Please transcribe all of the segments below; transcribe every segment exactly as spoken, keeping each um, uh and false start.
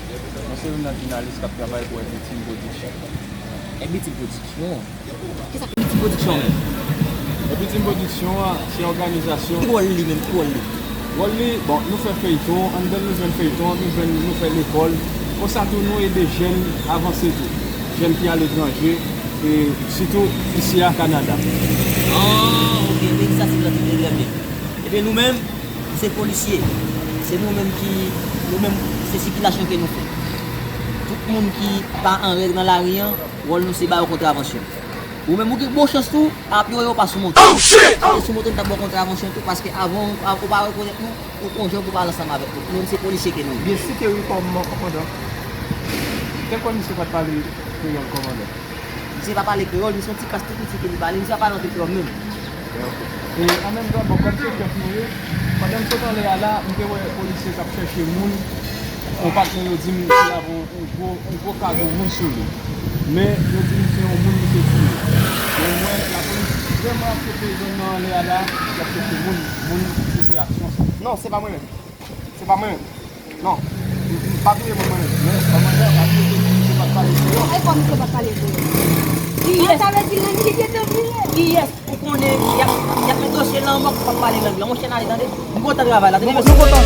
Mwen se youn nan jounalis k ap travay pou Everything Production. Everything Production? Kisa k Everything Production menm? Everything Production an se òganizasyon. Ki wòl li menm? Ki wòl li? Wòl li, bon, nou fè feyton, anndan l nou jwenn feyton, nou jwenn, nou fè lekòl. Konsa tou, nou ede jèn avanse tou. Jèn ki aletranje, e sitou isi a Kanada. Ah, ok, men sa se trè byen. Ebyen, nou menm, se polisye. Se nou menm ki, nou menm, se sikilasyon ke nou fè. Tout moun ki pa an règ nan lari an, wòl nou se ba yo kontravansyon. Ou menm ou gen bon chans tou, ap yo yo pa sou moto. Oh, shit! Yo sou moto, nou t ap ba w kontravansyon tou, paske avan ou, ou pa rekonèt nou, ou konn jan pou pale ansanm avèk nou. Nou menm se polisye ke nou ye. Byen si ke wi, kòm kòmandan. Te konn misye pa t pale kreyòl, kòmandan. Misye pa pale kreyòl, misye yon ti kras tou piti ke li pale, misye pa pale anpil kreyòl menm. E an menm tan, bon, kòm se chèf nou ye, pandan m sot anlè a la, m te wè polisye k ap chèche moun, yon patnè yo di m misye avè yon, yon gwo, yon gwo kago moun sou li. Men, yo di m se yon moun misye tiye. Men m wè lapolis vrèman ap chèche zòn nan anlè a la, y ap chèche moun, moun ki fè aksyon sa. Non, se pa mwen menm. Se pa mwen menm. Non. M, m pa touye moun mwen menm. Men, kòmandan, pa touye moun, misye pa t pale kreyòl. E kòman misye pa t pale kreyòl? Kiyès? Sa vle di lanmilitye te vire. Kiyès ou konnen y ap, y ap met dosye lanmò k ap pale lang lan? Monchè, n ale, tande. Nou kontan travay la, tande, mesye. Nou kontan.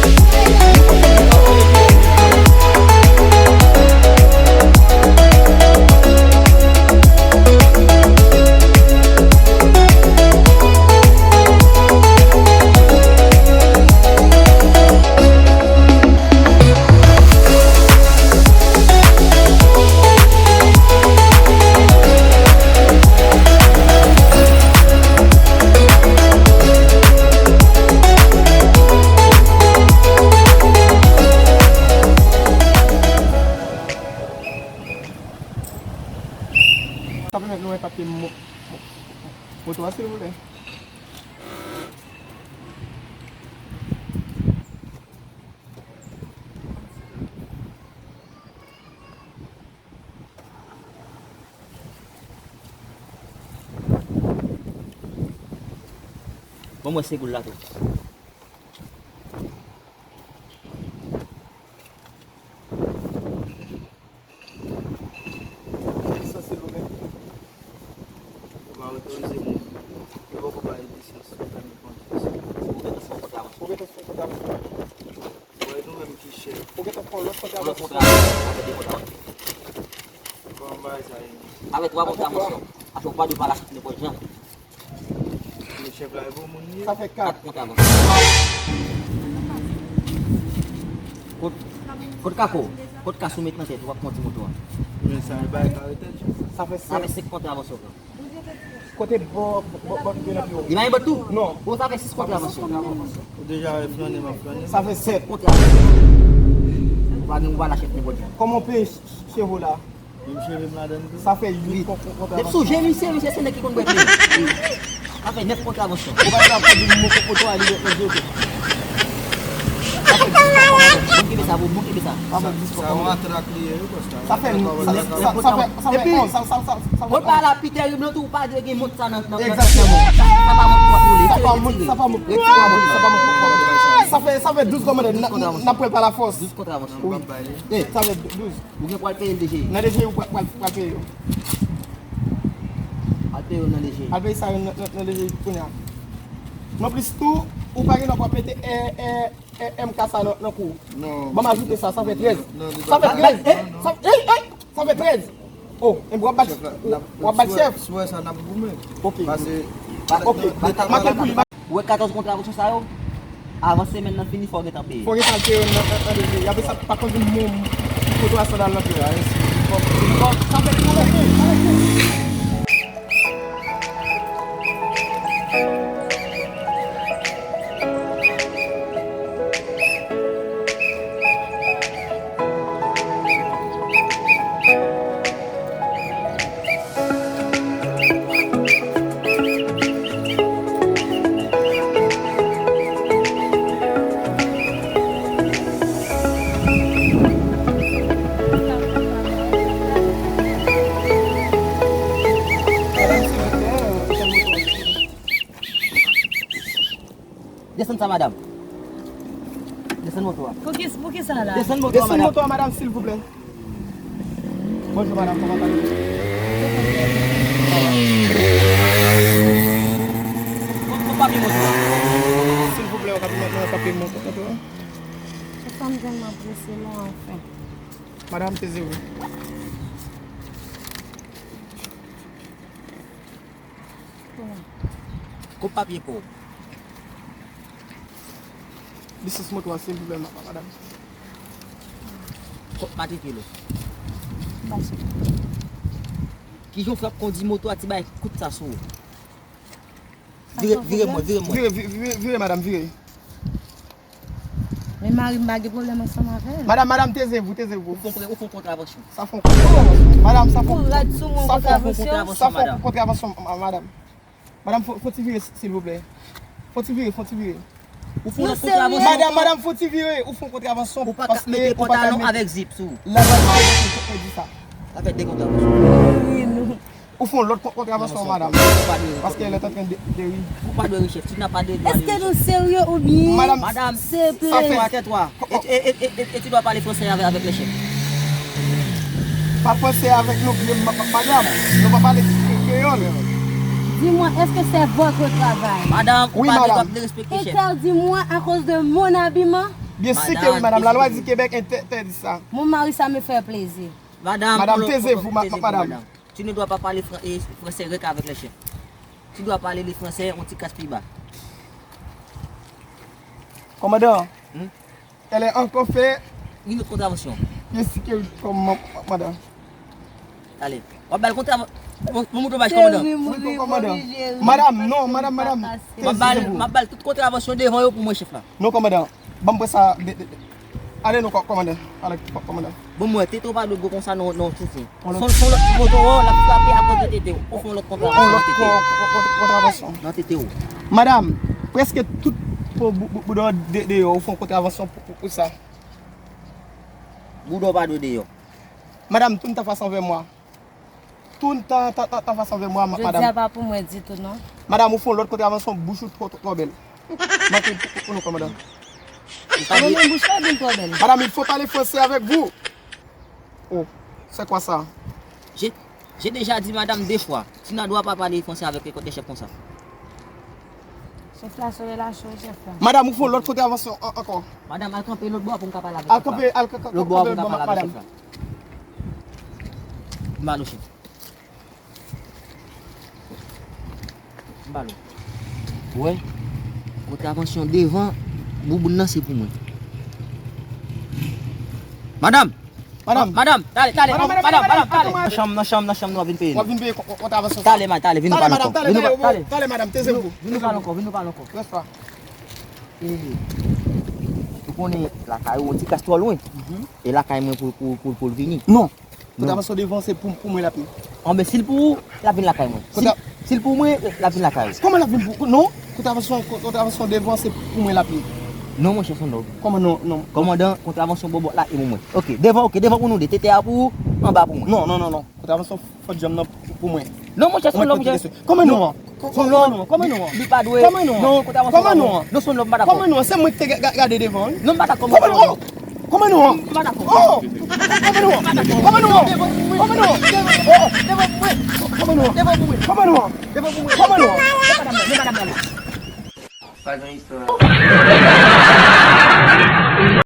Sa pèmèt nou wè papye mo-, mo-, moto a, silvouplè. Ban mwen segoul la tou. Lisans, silvouplè. Ou pa otorize moun. Yo poko ba yo lisans pou pèmèt kondui. Ou gentan fè yon kontravansyon. Ou gentan fè yon kontravansyon. Bon, e nou menm ki chèf. Ou gentan fè yon lòt kontravansyon. Yon lòt kontravansyon. Avèk de kontravansyon. Kòman bagay sa ye? Avèk twa kontravansyon. Paske ou pa dwe pale ak nenpòt jan. Men chèf la, e bon moun li ye. Sa fè kat. Kat kontravansyon. Kot, kot kako? Kot kas ou met nan tèt ou ap kondi moto a? Men sa, e bay karete. Sa fè senk. Sa fè senk kontravansyon. Kote bò, bò, bò, bò, bò, bò, li pa gen bòt tou? Non. Bon, sa fè sis kontravansyon. Ou deja wè flannen, m ap flannen. Sa fè sèt. Kontravansyon. Ou pa gen, ou pa lage nenpòt jan. Kòman w peye ch-, ch-, cheve w la? Menm cheve m ladan tou. Sa fè uit kon-, kon-, kontravansyon. Depi sou je misye, misye se nèg ki konn bwè kle. Sa fè nèf kontravansyon. Ou pa gen dwa pran di moun mwen konpòte w a li de ozye tou. Sa fè dis kontravansyon. Bon, kenbe sa, bon, bon, kenbe sa. Sa fè dis kontravansyon. Sa yon atrak li ye, wi, Kòsta. Sa fè, sa, sa, sa fè, sa fè onz, sa, sa, sa, sa fè onz. Epi, ou pa la pi tèrib non tou, ou pa dwe gen mont sa nan, nan, nan, nan. Egzakteman. Sa pa mont pou w ap woule. Sa pa mont, sa pa mont. Retire sa, sa pa mont. Sa fè, sa fè douz kòmandè, n a, n a pran l pa lafòs. Douz kontravansyon. Wi. Eh, sa fè douz. Ou gen pou al peye l, D G. Nan D G, ou pral, pral, pral peye yo. Al peye yo nan D G. Al peye sa yo nan, nan, nan D G kounye a. Nonplis tou, ou pa gen dwa pou ap mete, eh, eh, eh, M K sa nan, nan kou. Non. Ban m ajoute sa, sa fè trèz. Non, non, sa fè trèz. Eh, sa, eh, eh, sa fè trèz. Oh, e w ap bat, w ap bat chèf. Si w wè sa, n ap goumen. Ok. Pase, ok. Make kou li. Ou wè katòz kontravansyon sa yo? Avan semèn nan fini, fò w gentan peye. Fò w gentan peye nan, nan, nan deje. Y ap sa pa konn moun ki kote w a sandal nan pye a. Fò, fò, sa fè, sa fè, sa fè. Desann sa, madanm. Desann Moto a. Pou ki, pou ki sa la? Desann moto a, desann moto a, madanm, silvouplè. Bonjou, madanm, kòman sa ye? Kot, kot papye moto a? Silvouplè, w ka pèmèt mwen papye moto a? Ou fè m tèlman prese, non, anfen. Madanm, teze w. Kot papye pa w? Lisans moto a, silvouplè, ma-, madanm. Kot matrikil ou? Kijan w fè ap kondi moto a, ti bay kout sa sou ou? Vire, vire mwen, vire mwen. Vire, vi-, vire, vire, madanm, vire. Men mari m pa gen pwoblèm ansanm avè l. Madanm, madanm, taisez-vous, taisez-vous. Ou fè yon, ou fè yon kontravansyon. Sa fè yon kontravansyon. Madanm, sa fè yon, sa fè yon kontravansyon, madanm. Madanm, fè, fè ti vire, silvouplè. Fè ti vire, fè ti vire. Ou fè yon lòt kontravansyon. Madanm, madanm, fè ti vire. Ou fè yon kontravansyon. Ou pa ka mete pantalon avèk zip sou ou. Lalwa di sa. Sa fè de kontravansyon. Wi, nou. Ou fè yon lòt kon-, kontravansyon, madanm. Paske elle est en train de, de rire. Ou pa dwe ri, chèf. Tu n'as pas de droit de rire, chèf. Est-ce que nous sérieux ou bien? Madanm, c'est plaît. Tais-toi, tais-toi. Et, et, et, et, et tu dois parler français avec, avec le chef. Pa franse avèk nou, ma-, ma-, madanm. Nou pa pale kre-, kreyòl. Dis-moi, est-ce que c'est votre travail? Madanm, ou pa gen dwa de respekte chèf. Interdis-moi à cause de mon habillement? Bien sûr que oui, madame. La loi du Québec interdit ça. Mon mari, ça me fait plaisir. Madanm, madanm, taisez-vous, ma-, madanm. Tu ne dois pas parler fran-, eh, français rien qu'avec le chef. Tu dois parler le français un petit casse plus bas. Kòmandan, hmm? Elle est encore fait. Une autre contravention. Bien sûr que oui, kòmandan. Allez. W ap ba l kontravansyon. Bon, bon, moto baj, kòmandan. Wi, kòmandan. Madanm, non, madanm, madanm. M ap ba l, m ap ba l tout kontravansyon devan yo pou mwen, chèf la. Non, kòmandan. Ban m pran sa. De, de, de. Ale non, kò-, kòmandan. Ale, kò-, kòmandan. Bon, mwen, tete w pa dwe gwo konsa, non, non, sou fon. Son, son lòt moto, w, l ap frape akoz de tete w. Ou fè yon lòt kontravansyon nan tete w. Yon lòt kò-, kò-, kò-, kontravansyon. Nan tete w. Madanm, prèske tout po bou-, bou-, bouda w de-, deyò, ou fè yon kontravansyon pou, pou, pou sa. Bouda w pa dwe deyò. Madame, tourne ta face envers moi. Tourne ta, ta, ta, ta face envers moi, ma-, madame. Jodi a pa pou mwen ditou, non. Madame, ou fè yon lòt kontravansyon, bouch ou twò, twò, twò bèl. Mande pou, pou nou, kòmandan. Kòman mwen bouch la vin twò bèl? Madame, il faut parler français avec vous. Oh, c'est quoi ça? J'ai, j'ai déjà dit madame deux fois, tu n'as droit pas parler français avec les chefs comme ça. Chèf la, soleil la cho, chèf la. Madame, ou fè yon lòt kontravansyon an-, ankò. Madame, al kanpe lòt bò pou m ka pale avèk chèf la. Al kanpe, al ka-, ka-, lòt bò pou m ka pale avèk chèf la. M ba nou chèf. M ba nou. Ou wè? Kontravansyon devan, bouboun nan se pou mwen. Madame! Madame! Madame! Tale, tale! Madame, madame, madame, madame, tale! Nan chanm, nan chanm, nan chanm nou ap vin peye nou. W ap vin peye ko-, ko-, kontravansyon sa. Tale, ma-, tale, vin nou pale ankò. Tale, madame, teze w. Vin nou pale ankò, vin nou pale ankò. Rès pa. E, ou konnen lakay ou, yon ti kras twò lwen. E lakay mwen pou, pou, pou, pou l vini. Non. Kontravansyon devan, se pou, pou mwen l ap ye. Anben, si l pou ou, l ap vin lakay mwen. Si, si l pou mwen, l ap vin lakay ou. Kòman l ap vin pou, non, kontravansyon, kontravansyon devan, se pou mwen l ap ye. Non, monchè, se yon nòb. Kòman non, non? Kòmandan, kontravansyon bò bòt la, e pou mwen. Ok, devan, ok, devan pou nou de. Tete a pou ou, anba pou mwen. Non, non, non, non. Kontravansyon fòt janm nan pou, pou mwen. Non, monchè, se yon nòb, monchè. Kòman non an? Kòman non an? Kòman non an? Li pa dwe. Kòman non an? Non, kontravansyon pa pou mwen. Non, se yon nòb, m pa dakò. Kòman non an? Se mwen ki te ga-, ga-gade devan, wi. Non, m pa dakò. Kòman non an? Kòman non an? M pa dakò. Oh! Kòman non an? Kòman non an? Kòman non an? Devan pou mwen. Kòman non an? Devan pou mwen. Kòman non an? Devan pou mwen. Kòman non an? Men madanm nan, men madanm nan. Pa gen istwa.